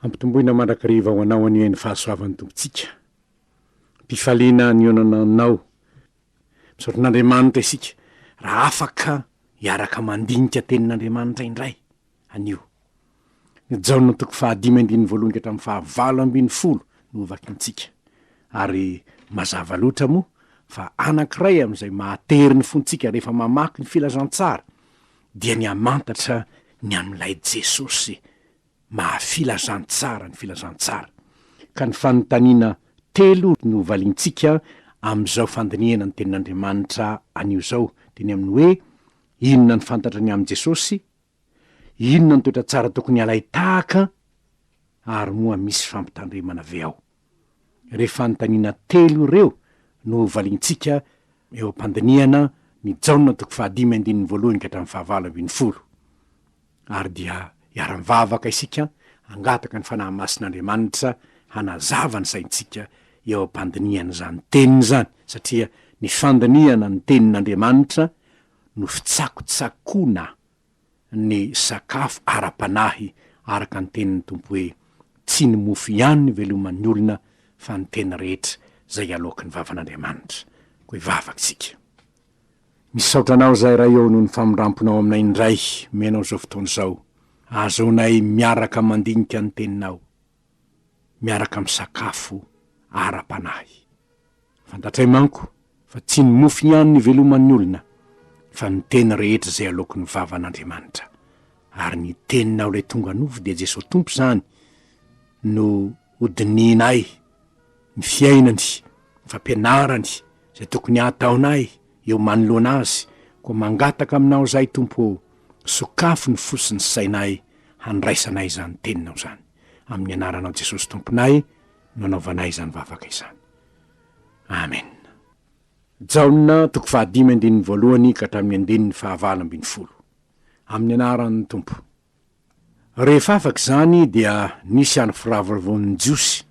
Ampitomboina mandrakariva ho anao anie ny fahasoavan'ny Tompontsika. Am-pifaliana nionana aminao. Misaotra an'Andriamanitra isika raha afaka hiaraka mandinika tenin'Andriamanitra indray anio. Ny Jaona toko fahadimy andininy voalohany ka hatramin'ny fahavalo 12 no hovakintsika. Ary mazava loatra moa fa anankiray amin'izay mahatery ny fontsika rehefa mamaky ny filazantsara dia ny hamantatra ny amin'ilay Jesosy maha filazantsara ny filazantsara. Ka ny fanontaniana telo no valiantsika amin'izao fandinihana ny Tenin'Andriamanitra anio izao dia ny amin'ny hoe, Inona no fantatra ny amin'i Jesosy? Inona no toetra tsara tokony halain-tahaka? Ary moa misy fampitandremana ve ao? Ireo fanontaniana telo ireo no hovaliantsika eo am-pandinihana ny Jaona toko fahadimy andininy voalohany ka hatramin'ny fahavalo 12. Ary dia hiara-mivavaka isika hangataka ny Fanahy Masin'Andriamanitra hanazava ny saintsika eo am-pandinihana izany Teniny izany, satria ny fandinihana ny Tenin'Andriamanitra no fitsakotsakoana ny sakafo ara-panahy araka ny tenin'ny Tompo hoe, Tsy ny mofo ihany no iveloman'ny olona fa ny teny rehetra izay aloaky ny vavan'Andriamanitra. Koa hivavaka isika. Misaotra Anao izahay Ray ô noho ny famindramponao aminay indray omenao izao fotoana izao ahazoanay miaraka mandinika ny Teninao miaraka misakafo ara-panahy. Fantatray manko fa tsy ny mofo ihany no iveloman'ny olona, fa ny teny rehetra izay aloaky ny vavan'Andriamanitra. Ary ny teninao ilay tonga nofo dia Jesoa Tompo izany no hodinihinay, ny fiainany, ny fampianarany, izay tokony hataonay eo manoloana Azy, koa mangataka aminao izahay Tompo ô, sokafy ny fo sy ny sainay handraisanay izany teninao izany. Amin'ny anaranao Jesosy Tomponay no anaovanay izany vavaka izany. Amen. Jaona toko fahadimy andininy voalohany ka hatramin'ny andininy fahavalo 12. Amin'ny anaran'ny Tompo. Rehefa afaka izany dia nisy andro firavoravoan'ny Jiosy,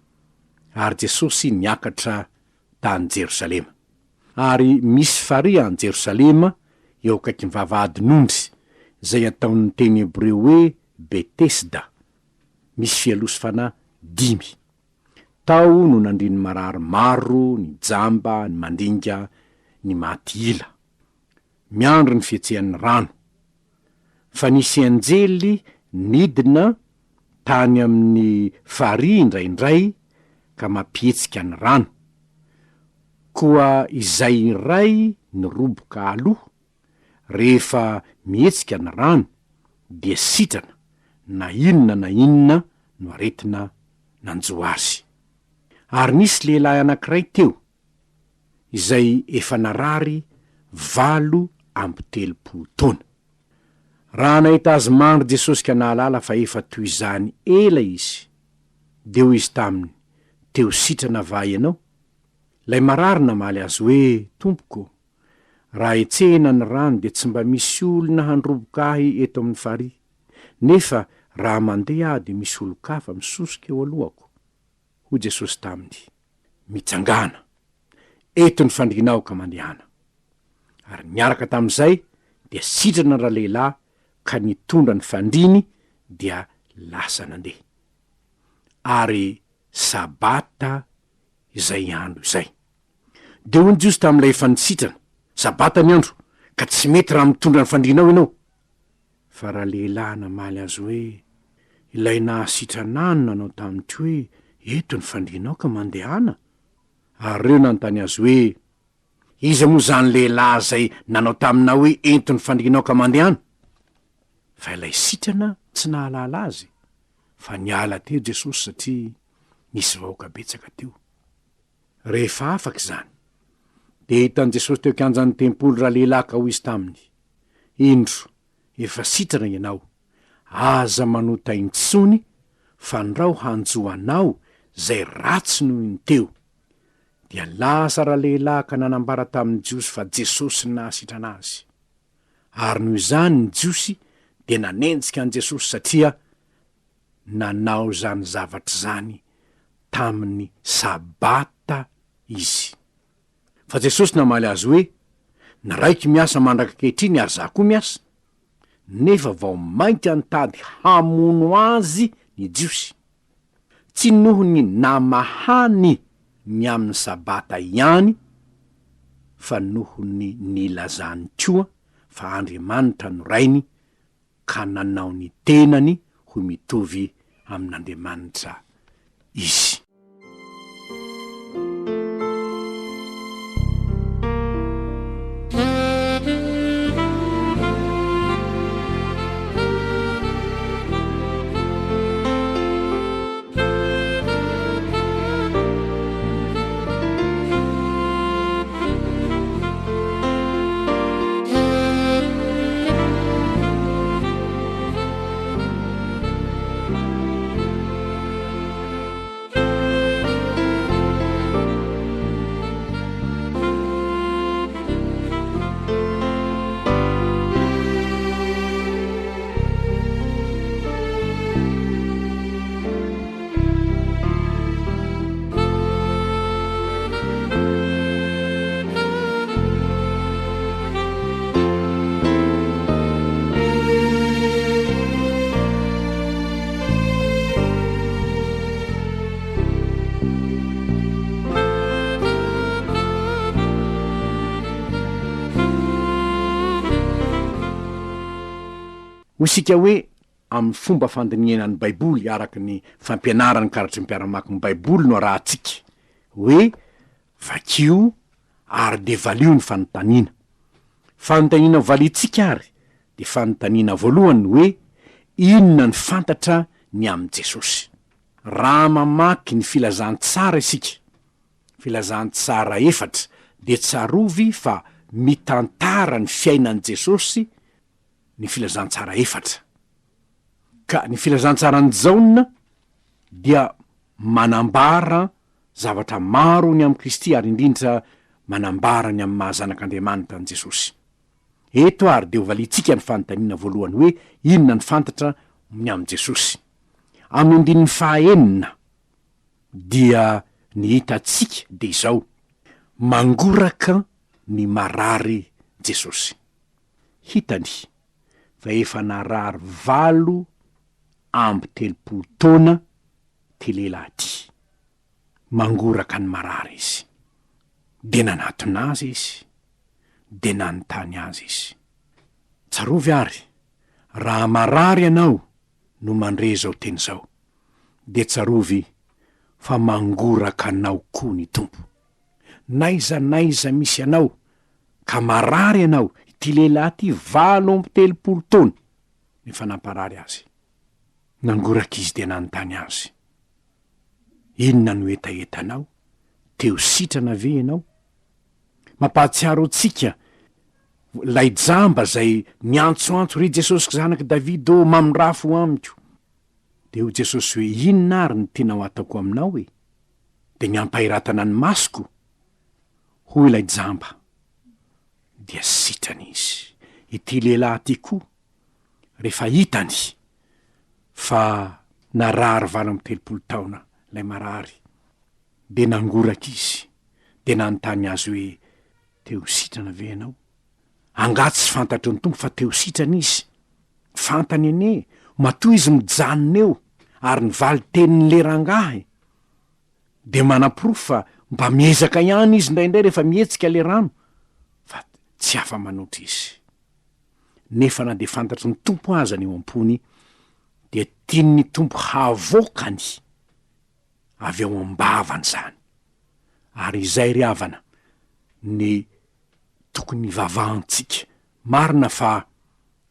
ary Jesosy niakatra tany Jerosalema. Ary misy farihy any Jerosalema eo akaikin'ny vavahadin'ondry, izay ataon'ny teny hebreo hoe Betesda, misy fialosofana dimy. Tao no nandrin'ny marary maro, ny jamba, ny mandringa, ny maty ila. Miandry ny fihetsehan'ny rano. Fa nisy anjely nidina tany amin'ny farihy indraindray ka mampihetsika ny rano. Koa izay iray niroboka aloha, rehefa mihetsika ny rano dia sitrana na inona na inona no aretina nanjo azy. Ary nisy lehilahy anankiray teo izay efa narary 38 taona. Raha nahita azy mandry Jesosy ka nahalala fa efa toy izany ela izy, dia hoy Izy taminy, Te ho sitrana va ianao? Ilay marary namaly Azy hoe, Tompoko, Raha hetsehina ny rano dia tsy mba misy olona handroboka ahy eto amin'ny farihy, nefa raha mandeha aho dia misy olon-kafa misosoka eo alohako. Hoy Jesosy taminy, Mitsangàna! Eto ny fandrianao ka mandehana. Ary niaraka tamin'izay dia sitrana ralehilahy ka nitondra ny fandriany dia lasa nandeha. Ary Sabata izay andro izay. Dia hoy ny Jiosy tamin'ilay efa nisitrana, Sabata ny andro, ka tsy mety raha mitondra ny fandrianao ianao. Fa ralehilahy namaly azy hoe, Ilay nahasitrana ahy no nanao tamiko hoe, Eto ny fandrianao ka mandehana. Ary ireo nanontany azy hoe, Iza moa izany lehilahy izay nanao taminao hoe, Ento ny fandrianao ka mandehana? Fa ilay sitrana tsy nahalala azy, fa niala teo Jesosy satria nisy vahoaka betsaka teo. Rehefa afaka izany, dia hitan'i Jesosy teo an-kianjan'ny tempoly ralehilahy ka hoy Izy taminy, Indro, efa sitrana ianao, aza manota intsony, fandrao hanjo anao izay ratsy noho ny teo. Dia lasa ralehilahy ka nanambara tamin'ny Jiosy fa Jesosy no nahasitrana azy. Ary noho izany ny Jiosy dia nanenjika an'i Jesosy satria nanao izany zavatra izany tamin'ny Sabata izy. Fa Jesosy namaly azy hoe, Ny Raiko miasa mandraka ankehitriny ary Izaho koa miasa. Nefa vao mainka nitady hamono Azy ny Jiosy. Tsy noho ny namahany ny amin'ny Sabata ihany, fa noho ny nilazany koa fa Andriamanitra no Rainy ka nanao ny tenany ho mitovy amin'Andriamanitra izy. Hoy isika hoe amin'ny fomba fandinihana ny Baiboly araka ny fampianaran'ny karatry ny mpiara-mamaky ny Baiboly no arahantsika, hoe vakio ary dia valio ny fanontaniana. Fanontaniana ho valiantsika àry dia fanontaniana voalohany ny hoe, inona ny fantatra ny amin'i Jesosy? Raha mamaky ny Filazantsara isika, Filazantsara efatra, dia tsarovy fa mitantara ny fiainan'i Jesosy ny Filazantsara efatra. Ka ny Filazantsaran'i Jaona dia manambara zavatra maro ny amin'i Kristy ary indrindra manambara ny amin'ny maha Zanak'Andriamanitra an'i Jesosy. Eto ary dia hovaliantsika ny fanontaniana voalohany hoe inona ny fantatra ny amin'i Jesosy. Amin'ny andininy fahaenina dia ny hitantsika dia izao, mangoraka ny marary Jesosy. Hitany fa efa narary 38 taona ty lehilahy ty. Mangoraka ny marary izy. Dia nanatona azy izy, dia nanontany azy izy. Tsarovy ary, raha marary ianao no mandre izao teny izao, dia tsarovy fa mangoraka anao koa ny Tompo. N'aiza n'aiza misy anao, ka marary ianao, ity lehilahy ity 38 taona no efa namparary azy. Nangoraka izy dia nanontany azy, Inona no hetahetanao? Te ho sitrana ve ianao? Mampahatsiaro antsika ilay jamba izay niantsoantso, Ry Jesosy Zanak'i Davida ô, mamindrafo amiko! Dia hoy Jesosy hoe, Inona ary no tianao hataoko aminao e? Dia ny hampahiratana ny masoko, hoy ilay jamba. Dia sitrana izy. Ity lehilahy ity koa, rehefa hitany fa narary 38 taona ilay marary, dia nangoraka izy, dia nanontany azy hoe, Te ho sitrana ve ianao? Angaha tsy fantatry ny Tompo fa te ho sitrana izy? Fantany anie, matoa izy mijanona eo, ary ny valin-tenin'ilay rangahy dia manaporofo fa mba miezaka ihany izy indraindray rehefa mihetsika ilay rano, fa tsy afa-manoatra izy. Nefa na dia fantatry ny Tompo aza ny ao am-pony, dia tian'ny Tompo havoakany avy ao am-bavany izany. Ary izay ry havana ny tokony hivavahantsika. Marina fa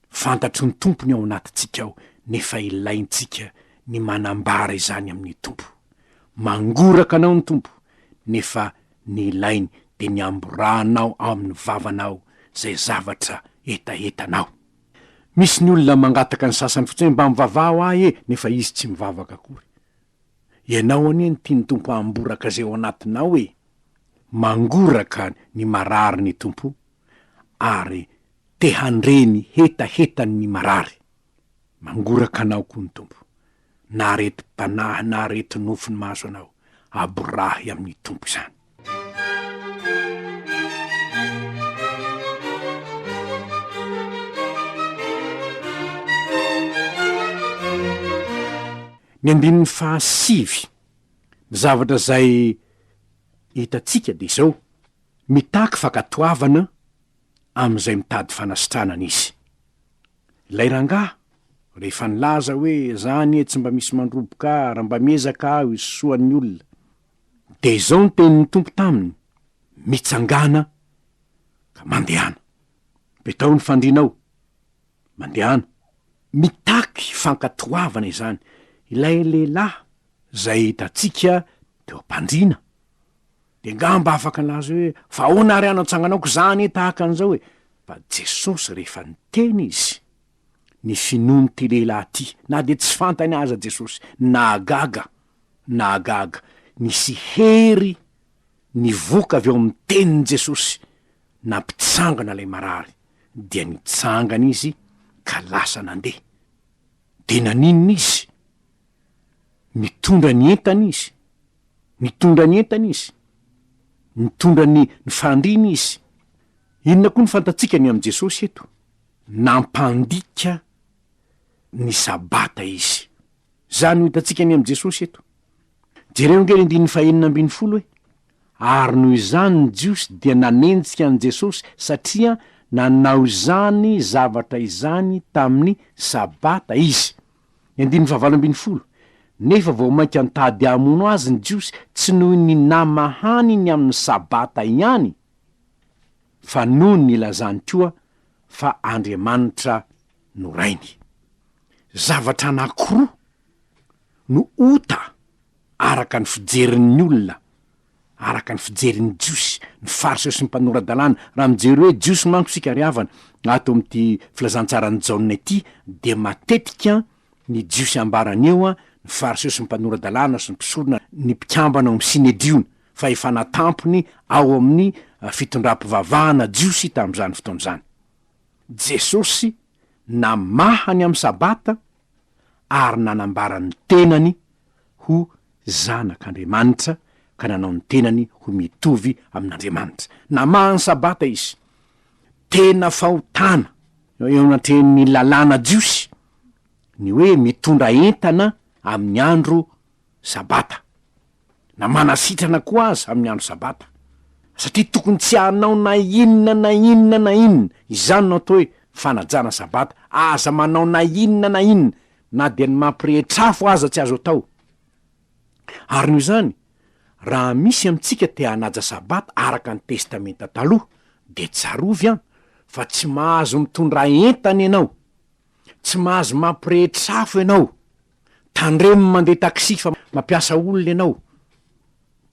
fantatry ny Tompo ny ao anatintsika ao, nefa ilaintsika ny manambara izany amin'ny Tompo. Mangoraka anao ny Tompo, nefa ny ilainy dia ny hamborahanao ao amin'ny vavanao izay zavatra hetahetanao. Misy ny olona mangataka ny sasany fotsiny hoe mba mivavaha ho ahy e, nefa izy tsy mivavaka akory. Ianao anie no tian'ny Tompo hamboraka izay ao anatinao e! Mangoraka ny marary ny Tompo ary te handre ny hetahetan'ny marary. Mangoraka anao koa ny Tompo. Na aretim-panahy na areti-nofo ny mahazo anao, aborahy amin'ny Tompo izany. Ny andininy fahasivy. Ny zavatra izay hitantsika dia izao, mitaky fankatoavana amin'izay mitady fanasitranana izy. Ilay rangahy, rehefa nilaza hoe, za anie tsy mba misy mandroboka ahy, raha mba miezaka aho hisosoan'ny olona. Dia izao ny tenin'ny Tompo taminy, Mitsangàna ka mandehana. Betao ny fandrianao, mandehana. Mitaky fankatoavana izany. Ilay lehilahy izay hitantsika teo am-pandriana, dia angamba afaka nilaza hoe, fa ahoana ary aho no hatsanganao, ko za anie tahaka an'izao e! Fa Jesosy rehefa niteny Izy, ny finoan'ity lehilahy ity, na dia tsy fantany aza Jesosy, nahagaga, nahagaga, nisy hery nivoaka avy ao amin'ny tenin'i Jesosy, nampitsangana ilay marary, dia nitsangana izy ka lasa nandeha. Dia naninona izy? Nitondra ny entana izy. Nitondra ny entana izy. Nitondra ny ny fandriana izy. Inona koa no fantatsika ny amin'i Jesosy eto? Nampandika ny Sabata izy. Izany no hitantsika ny amin'i Jesosy eto. Jereo ange ny andininy fahenina ambin'ny folo e. Ary noho izany ny Jiosy dia nanenjika an'i Jesosy satria nanao izany zavatra izany tamin'ny Sabata izy. Ny andininy fahavalo ambin'ny folo, Nefa vao mainka nitady hamono azy ny Jiosy, tsy noho ny namahany ny amin'ny Sabata ihany, fa noho ny nilazany koa fa Andriamanitra no Rainy. Zavatra anankiroa no ota araka ny fijerin'ny olona, araka ny fijerin'ny Jiosy, ny Fariseo sy ny mpanora-dalàna. Raha mijery hoe Jiosy manko isika ry havana, ato amin'ity filazantsaran'i Jaona ity, dia matetika ny Jiosy ambarany eo, ny Fariseo sy ny mpanora-dalàna sy ny mpisorona, ny mpikambana ao amin'ny Synedriona, fahefana tampony ao amin'ny fitondram-pivavahana jiosy tamin'izany fotoana izany. Jesosy namaha ny amin'ny Sabata ary nanambara ny tenany ho Zanak'Andriamanitra ka nanao ny tenany ho mitovy amin'Andriamanitra. Namaha ny Sabata izy. Tena fahotana eo anatrehan'ny lalàna jiosy ny hoe mitondra entana amin'ny andro Sabata, na manasitrana koa aza amin'ny andro Sabata, satria tokony tsy hanao na inona na inona na inona, izany no atao hoe fanajana Sabata, aza manao na inona na inona, na dia ny mampirehitra afo aza tsy azo atao. Ary noho izany, raha misy amintsika te hanaja Sabata araka ny Testamenta Taloha, dia tsarovy an, fa tsy mahazo mitondra entana ianao, tsy mahazo mampirehitra afo ianao, Tandremo mandeha taxi fa mampiasa olona ianao.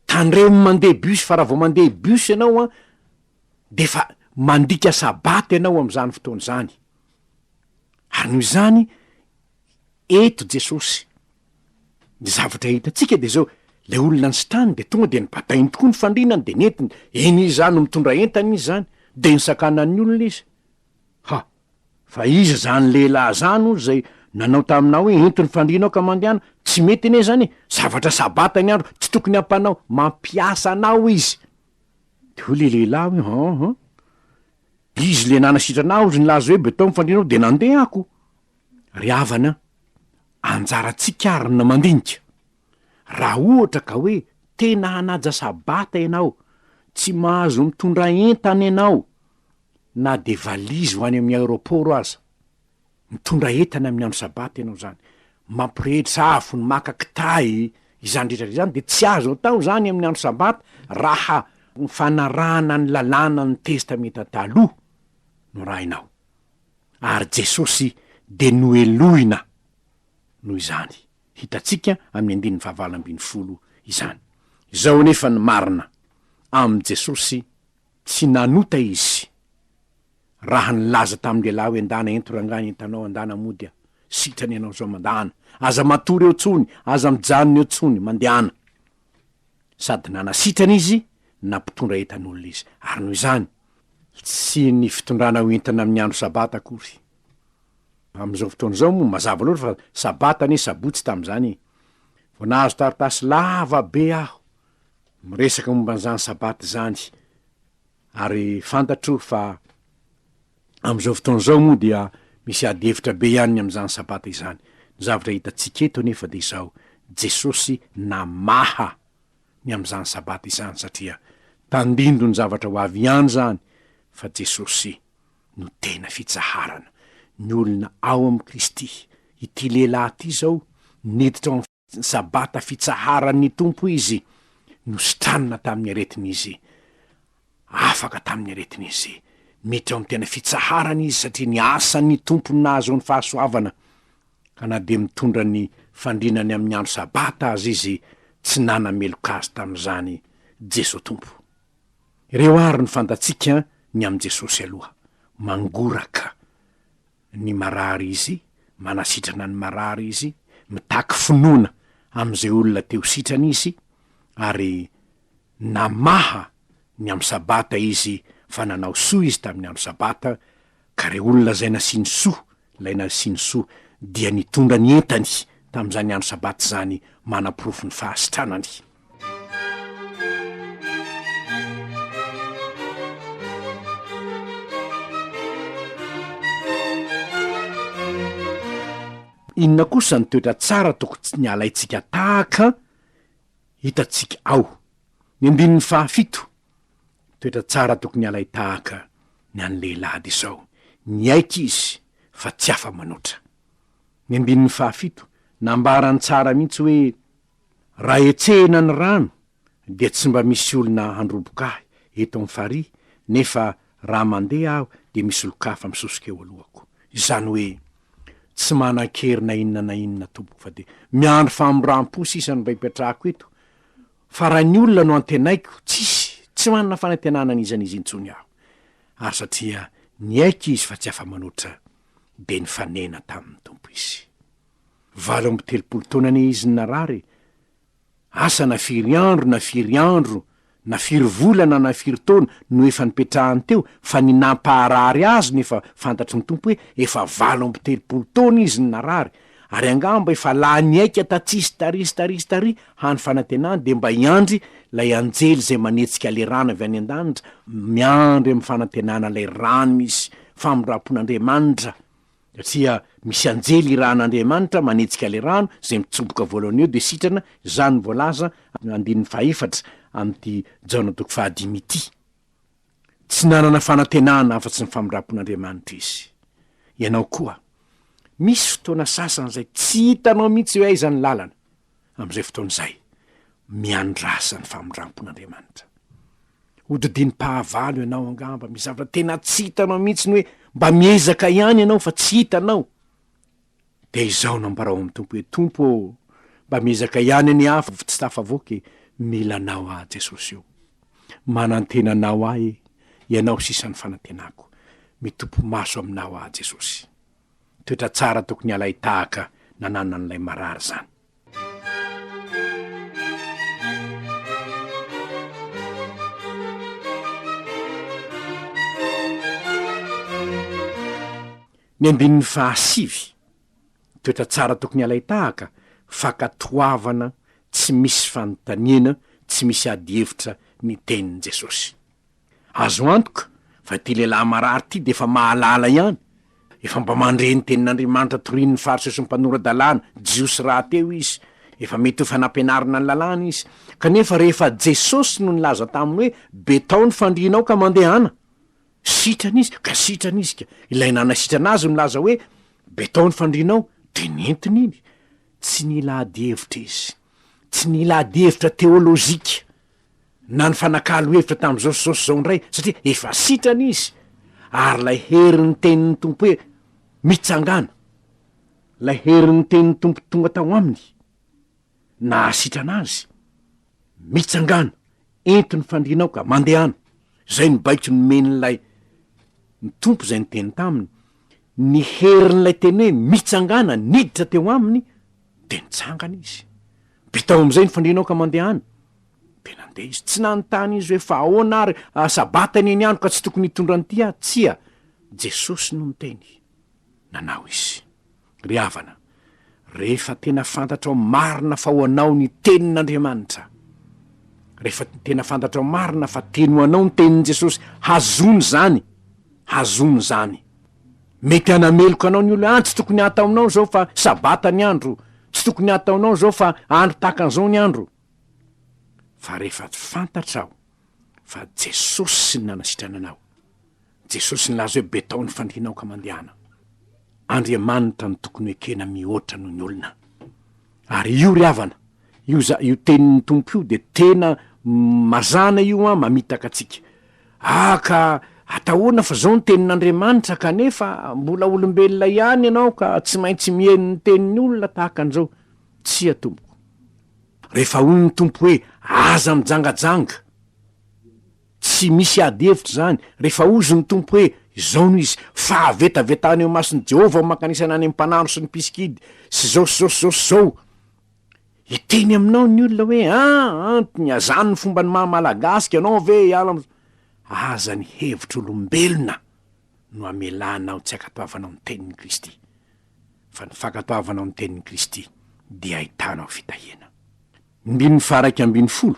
Tandremo mandeha bus fa raha vao mandeha bus ianao an, de efa mandika sabata ianao amin'izany fotoana izany. Ary noho izany, eto Jesosy, ny zavatra hitantsika de zao, le olona nisitrany de tonga de nibatainy tokoa ny fandrinany de nentiny, eny izy zany no mitondra entana izy zany, de nisakanan'ny olona izy. Ha! Fa iza zany lehilahy zany hozy zay nanao taminao hoe ento ny fandrianao ka mandehana? Tsy mety anie zany e! Zavatra sabata ny andro, tsy tokony hampanao, mampiasa anao izy. De hoy le lehilahy hoe an an, izy le nanasitrana ahy hozy nilaza hoe betao ny fandrianao de nandeha ako. Ry havana a, anjarantsika ary ny mandinika, raha ohatra ka hoe tena hanaja sabata ianao, tsy mahazo mitondra entana ianao, na dia valizy ho any amin'ny aéroport aza, mitondra entana amin'ny andro sabata ianao izany, mampirehitra afo, ny maka kitay, izany rehetra izany dia tsy azo atao izany amin'ny andro sabata raha ny fanarahana ny lalànan'ny Testamenta Taloha no arahinao. Ary Jesosy dia nohelohina noho izany. Hitantsika amin'ny andininy fahavalo ambin'ny folo izany. Izao anefa ny marina, amin'i Jesosy Tsy nanota izy raha nilaza tamin'ny lehilahy hoe ndana ento rangahy ny entanao andana mody a! Sitrana ianao zao mandana! Aza matory eo tsony! Aza mijanona eo tsony! Mandehana! Sady nanasitrana izy nampitondra entan'olona izy. Ary noho izany, tsy ny fitondrana ho entana amin'ny andro sabata akory. Amin'izao fotoana izao moa mazava loatra fa sabata anie sabotsy tamin'izany e! Vao nahazo taratasy lava be aho Miresaka momba an'izany Sabata izany, ary fantatro fa amin'izao fotoana izao moa dia misy ady hevitra be ihany ny amin'izany Sabata izany. Ny zavatra hitantsika eto anefa dia izao, Jesosy namaha. ny amin'izany Sabata izany satria tandindon'ny zavatra ho avy ihany izany fa Jesosy no tena fitsaharana ny olona ao amin'i Kristy. Ity lehilahy ity izao niditra ao amin'ny Sabata fitsaharan'ny Tompo izy, nositranina tamin'ny aretina izy, afaka tamin'ny aretina izy, miditra ao amin'ny tena fitsaharana izy satria ny asan'ny Tompo no nahazoany fahasoavana, ka na dia mitondra ny fandrinany amin'ny andro Sabata aza izy, tsy nanameloka azy tamin'izany Jesoa Tompo. Ireo àry no fantatsika ny amin'i Jesosy aloha. Mangoraka ny marary Izy, manasitrana ny marary Izy, mitaky finoana amin'izay olona te ho sitrana Izy, ary namaha ny amin'ny Sabata Izy fa nanao soa Izy tamin'ny andro Sabata, ka ireo olona izay nasiany soa, ilay nasiany soa, dia nitondra ny entany tamin'izany andro Sabata izany manaporofo ny fahasitranany. Inona kosa ny toetra tsara tokony halaintsika tahaka hitantsika ao? Ny andininy fahafito. Toetra tsara tokony halai-tahaka ny an'ny lehilahy dia izao, niaiky izy fa tsy afa-manoatra. Ny andininy fahafito, nambarany tsara mihitsy hoe, Raha hetsehina ny rano dia tsy mba misy olona handroboka ahy eto amin'ny farihy nefa raha mandeha aho dia misy olon-kafa misosoka eo alohako. Izany hoe, tsy manan-kery na inona na inona tompoko fa dia miandry famindram-po sisa no mba ipetrahako eto Fa raha ny olona no antenaiko, tsisy, tsy manana fanantenana an'iza n'iza intsony aho. Ary satria niaiky izy fa tsy afa-manoatra, dia nifanena tamin'ny Tompo izy. 38 taona anie izy no narary e! Asa na firy andro na firy andro, na firy volana na firy taona no efa nipetrahany teo, fa ny nampaharary azy no efa fantatry ny Tompo hoe efa 38 taona izy no narary, Ary angamba efa lany aika tatsy sy tary sy tary sy tary, hany fanantenany dia mba hiandry ilay anjely izay manetsika ilay rano avy any an-danitra, miandry amin'ny fanantenana ilay rano misy famindram-pon'Andriamanitra, satria misy anjely irahan'Andriamanitra manetsika ilay rano, izay mitsoboka voalohany eo dia sitrana, izany no voalaza andininy fahefatra amin'ity Jaona toko fahadimy ity. Tsy nanana fanantenana afa-tsy ny famindram-pon'Andriamanitra izy. Ianao koa. Misy fotoana sasany izay tsy hitanao mihitsy hoe aiza ny lalana. Amin'izay fotoana izay, miandrasa ny famindram-pon'Andriamanitra. Hodidinim-pahavalo ianao angamba, misy zavatra tena tsy hitanao mihitsy ny hoe mba miezaka ihany ianao fa tsy hitanao. Dia izao no ambarao amin'ny Tompo hoe, Tompo ô, mba miezaka ihany anie aho fa tsy tafavoaka e, mila Anao aho Jesosy ô. Manantena Anao aho e, Ianao sisa ny fanantenako. Mitopy maso Aminao aho Jesosy. Toetra tsara tokony halain-tahaka nananan'ilay marary izany. Ny andininy fahasivy, Toetra tsara tokony halain-tahaka, fankatoavana tsy misy fanontaniana, tsy misy adihevitra ny tenin'i Jesosy. Azo antoka fa ity lehilahy marary ity dia efa mahalala ihany, efa mba mandre ny tenin'Andriamanitra torian'ny Fariseo sy ny mpanora-dalàna, Jiosy rahateo izy, efa mety ho efa nampianarina ny lalàna izy. Kanefa rehefa Jesosy no nilaza taminy hoe, Betao ny fandrianao ka mandehana, Sitrana izy, ka sitrana izy ka. Ilay nanasitrana azy milaza hoe, Betao ny fandrianao, dia nentiny iny. Tsy nila ady hevitra izy. Tsy nila ady hevitra teolojika, na nifanakalo hevitra tamin'izao sy izao sy izao indray, satria efa sitrana izy. Ary ilay herin'ny tenin'ny Tompo hoe, Mitsangàna, ilay herin'ny tenin'ny Tompo tonga tao aminy, nahasitrana azy, Mitsangàna, ento ny fandrianao ka mandehana. Izay no baiko nomen'ilay ny Tompo izay niteny taminy. Ny herin'ilay teny hoe mitsangàna niditra teo aminy dia nitsangana izy. Bitao amin'izay ny fandrianao ka mandehana. Dia nandeha izy. Tsy nanontany izy hoe fa ahoana ary sabata anie ny andro ka tsy tokony hitondra an'ity aho. Tsia, Jesosy no niteny. Nanao izy. Ry havana, rehefa tena fantatrao marina fa ho anao ny Tenin'Andriamanitra, rehefa tena fantatrao marina fa teny ho anao ny Tenin'i Jesosy, hazony izany, hazony izany. Mety hanameloka anao ny olona, ah, tsy tokony hataonao izao fa sabata ny andro, tsy tokony hataonao izao fa andro tahaka an'izao ny andro. Fa rehefa fantatrao fa Jesosy no nanasitrana anao, Jesosy nilaza hoe betao ny fandrianao ka mandehana. Andriamanitra no tokony ho ekena mihoatra noho ny olona. Ary io ry havana, io za, io tenin'ny Tompo io dia tena mazàna io an, mamitaka antsika. Ah ka atahoana fa zao ny tenin'Andriamanitra kanefa mbola olombelona ihany ianao ka tsy maintsy mihaino ny tenin'ny olona tahaka an'izao. Tsia tompoko. Rehefa hoy ny Tompo hoe aza mijangajanga, tsy misy ady hevitra izany, rehefa hozy ny Tompo hoe izao no izy, fahavetavetana eo imason'i Jehovah ny mankanesana any amin'ny mpanandro sy ny mpisikidy sy izao sy izao sy izao sy izao. Hiteny aminao ny olona hoe an, an, ny azany ny fomban'ny maha malagasy ka ianao ve hiala amin'izao. Aza ny hevitr'olombelona no hamelanao tsy hankatoavanao ny tenin'i Kristy. Fa ny fankatoavanao ny tenin'i Kristy dia ahitanao fitahiana. Andininy faha-11,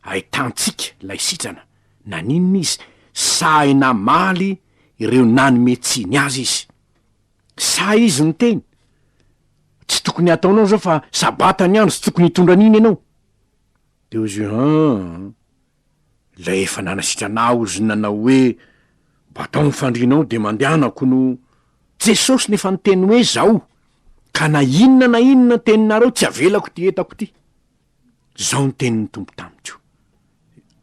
Ahitantsika ilay sitrana, naninona izy? Sahy namaly ireo nanome tsiny azy izy. Sahy izy niteny, Tsy tokony hataonao izao fa sabata ny andro, tsy tokony hitondra an'iny ianao. Dia hoy izy hoe, An! Ilay efa nanasitrana ahy hozy nanao hoe, Batao ny fandrianao dia mandehana ko no. Jesosy no efa niteny hoe zao, ka na inona na inona teninareo tsy avelako ity entako ity. Zao ny tenin'ny Tompo tamiko,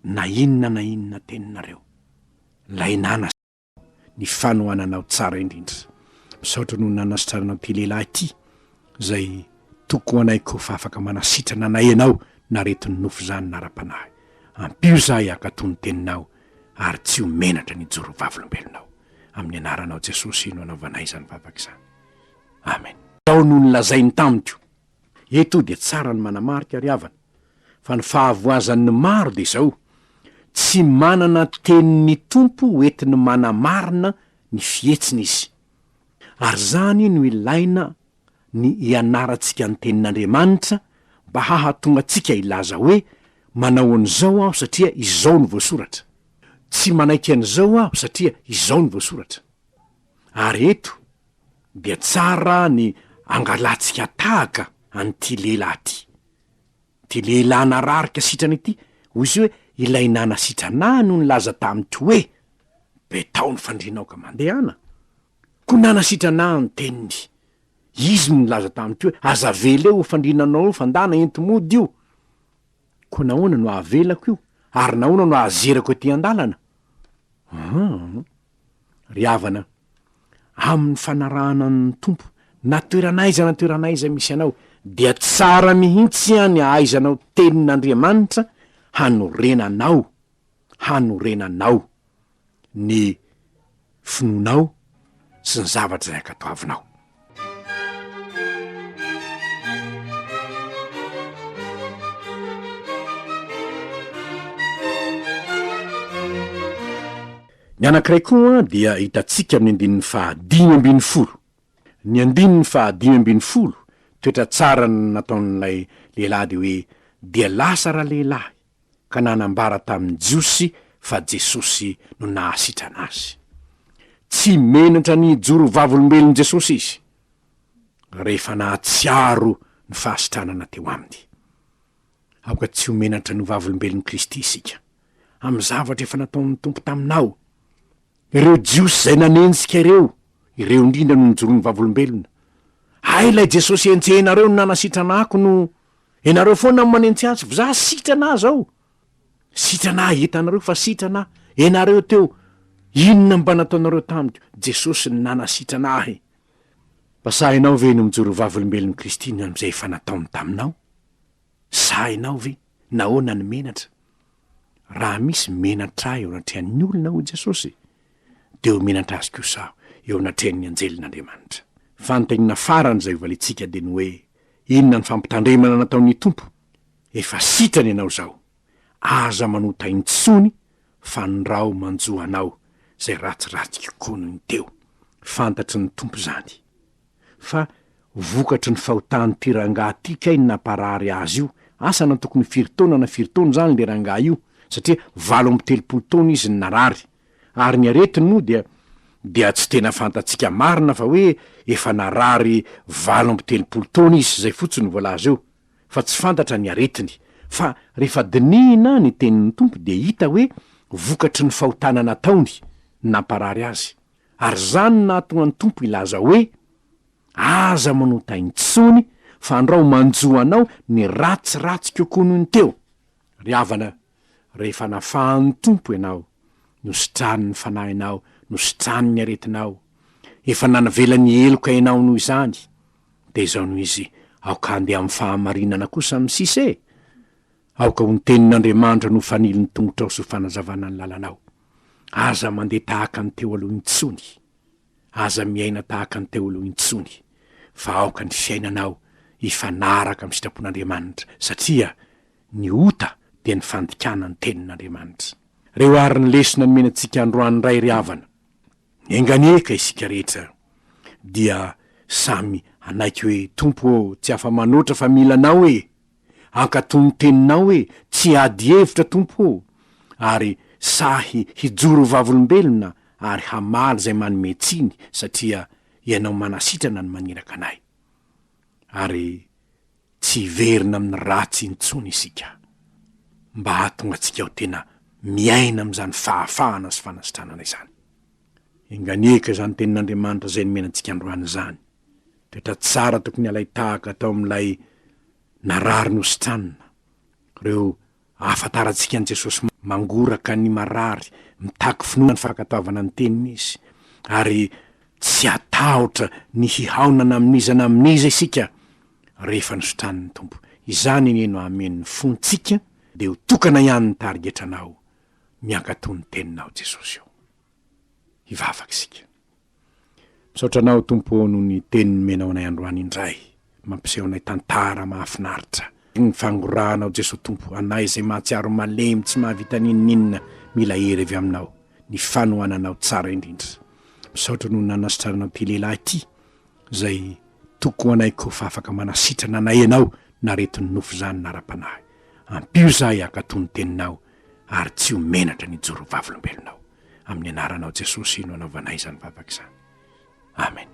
na inona na inona teninareo, ilay nana. ny fanohananao tsara indrindra. Misaotra noho ny nanasitrananao ity lehilahy ity, izay toky ho anay koa fa afaka manasitrana anay ianao na aretin'ny nofo izany na ara-panahy. Ampio izahay hankatò ny teninao ary tsy ho menatra ny hijoro ho vavolombelonao. Amin'ny anaranao Jesosy no anaovanay izany vavaka izany. Amen. Izao no nolazainy tamiko. Eto dia tsara ny manamarika ry havana fa ny fahavoazan'ny maro dia izao, tsy manana tenin'ny Tompo ho entiny manamarina ny fihetsiny izy. Ary izany no ilaina ny hianarantsika ny tenin'Andriamanitra mba hahatonga antsika hilaza hoe manao an'izao aho satria izao no voasoratra. Tsy manaiky an'izao aho satria izao no voasoratra. Ary eto dia tsara ny angalantsika tahaka an'ity lehilahy ity. Ity lehilahy nararika sitrana ity, hoy izy hoe, ilay nanasitrana ahy no nilaza tamiko hoe, Betao ny fandrianao ka mandehana. Koa nanasitrana ahy ny teniny. Izy no nilaza tamiko hoe, aza avela eo io fandriananao io fa ndana ento mody io. Koa nahoana no avelako io ary nahoana no ahazerako ety an-dalana? Hum. Ry havana, amin'ny fanarahana ny Tompo, na toerana aiza na toerana aiza misy anao, dia tsara mihitsy ny hahaizanao Tenin'Andriamanitra hanorenanao, hanorenanao ny finoanao sy ny zavatra izay ankatoavinao. Ny anankiray koa dia hitantsika amin'ny andininy faha-15. Ny andininy faha-15, toetra tsara nataon'ilay lehilahy dia hoe, Dia lasa ralehilahy ka nanambara tamin'ny Jiosy fa Jesosy no nahasitrana azy. Tsy menatra ny hijoro ho vavolombelon'i Jesosy izy, rehefa nahatsiaro ny fahasitranana teo aminy. Aoka tsy ho menatra ny ho vavolombelon'i Kristy isika, amin'ny zavatra efa nataon'ny Tompo taminao. Ireo Jiosy izay nanenjika ireo, ireo indrindra no nijoroan'ny vavolombelona. Hay ilay Jesosy enjehinareo no nanasitrana ako no ianareo foana no manenjika azy, fa za sitrana aho zao. Sitrana aho, hitanareo fa sitrana aho. Ianareo teo, inona mba nataonareo tamiko? Jesosy no nanasitrana ahy. Mba sahinao ve no mijoro ho vavolombelon'i Kristy ny amin'izay efa nataony taminao? Sahinao ve? Nahoana no menatra? Raha misy menatra ahy eo anatrehan'ny olona, hoy Jesosy, dia ho menatra azy kosa aho eo anatrehan'ny anjelin'Andriamanitra. Fanontaniana farany izay hovaliantsika dia ny hoe, Inona ny fampitandremana nataon'ny Tompo? Efa sitrana ianao izao. Aza manota intsony fandrao manjo anao izay ratsiratsy kokoa noho ny teo. Fantatry ny Tompo izany. Fa vokatry ny fahotan'ity rangahy ity kay ny namparary azy io, asa na tokony ho firy taona na firy taona izany le rangahy io, satria 38 taona izy no narary, ary ny aretiny moa dia dia tsy tena fantatsika marina fa hoe efa narary 38 taona izy, izay fotsiny no voalaza eo, fa tsy fantatra ny aretiny. Fa rehefa dinihina ny tenin'ny Tompo dia hita hoe vokatry ny fahotana nataony ny namparary azy. Ary izany no nahatonga ny Tompo hilaza hoe, Aza manota intsony fandrao manjo anao ny ratsiratsy kokoa noho ny teo. Ry havana, rehefa nafahan'ny Tompo ianao, nositrany ny fanahinao, nositrany ny aretinao, efa nanavelany heloka ianao noho izany, dia izao no izy, aoka handeha amin'ny fahamarinana kosa amin'ny sisa e! Aoka ho ny tenin'Andriamanitra no fanilo ny tongotrao sy ho fanazavana ny lalanao. Aza mandeha tahaka ny teo aloha intsony. Aza miaina tahaka ny teo aloha intsony, fa aoka ny fiainanao hifanaraka amin'ny sitrapon'Andriamanitra, satria ny ota dia ny fandikana ny tenin'Andriamanitra. Reo àry ny lesona nomena antsika androany indray ry havana. Enga anie ka isika rehetra dia samy hanaiky hoe, Tompo ô, tsy afa-manoatra fa mila Anao e! Hankatò ny Teninao e! Tsy hiady hevitra Tompo ô! Ary sahy hijoro ho vavolombelona ary hamaly izay manome tsiny satria Ianao manasitrana ny maniraka anay. Ary tsy hiverina amin'ny ratsy intsony isika mba hahatonga antsika ho tena miaina amin'izany fahafahana sy fanasitranana izany. Enga-nieka izany tenin'Andriamanitra izay nomena antsika androany izany. Toetra tsara tokony halain-tahaka tao amin'ilay narary nositranina. Ireo Ahafantarantsika an'i Jesosy mangoraka ny marary, mitaky finoana ny fankatoavana ny teniny Izy, ary tsy hatahotra ny hihaonana amin'iza na amin'iza isika rehefa nositranin'ny Tompo. Izany anie no hameno ny fontsika, dia ho tokana ihany ny tarigetranao miankato ny teninao Jesosy ô. Hivavaka isika. Misaotra Anao Tompo ô noho ny teny nomenao anay androany indray, mampiseho anay tantara mahafinaritra, ny fangorahanao Jesoa Tompo anay izay mahatsiaro malemy tsy mahavita n'inon'inona mila hery avy aminao, ny fanohananao tsara indrindra. Misaotra noho ny nanasitrananao ity lehilahy ity izay toky ho anay koa fa afaka manasitrana anay Ianao na aretin'ny nofo izany na ara-panahy. Ampio izahay hankatò ny teninao ary tsy ho menatra ny hijoro ho vavolombelonao. Amin'ny anaranao Jesosy no anaovanay izany vavaka izany. Amen.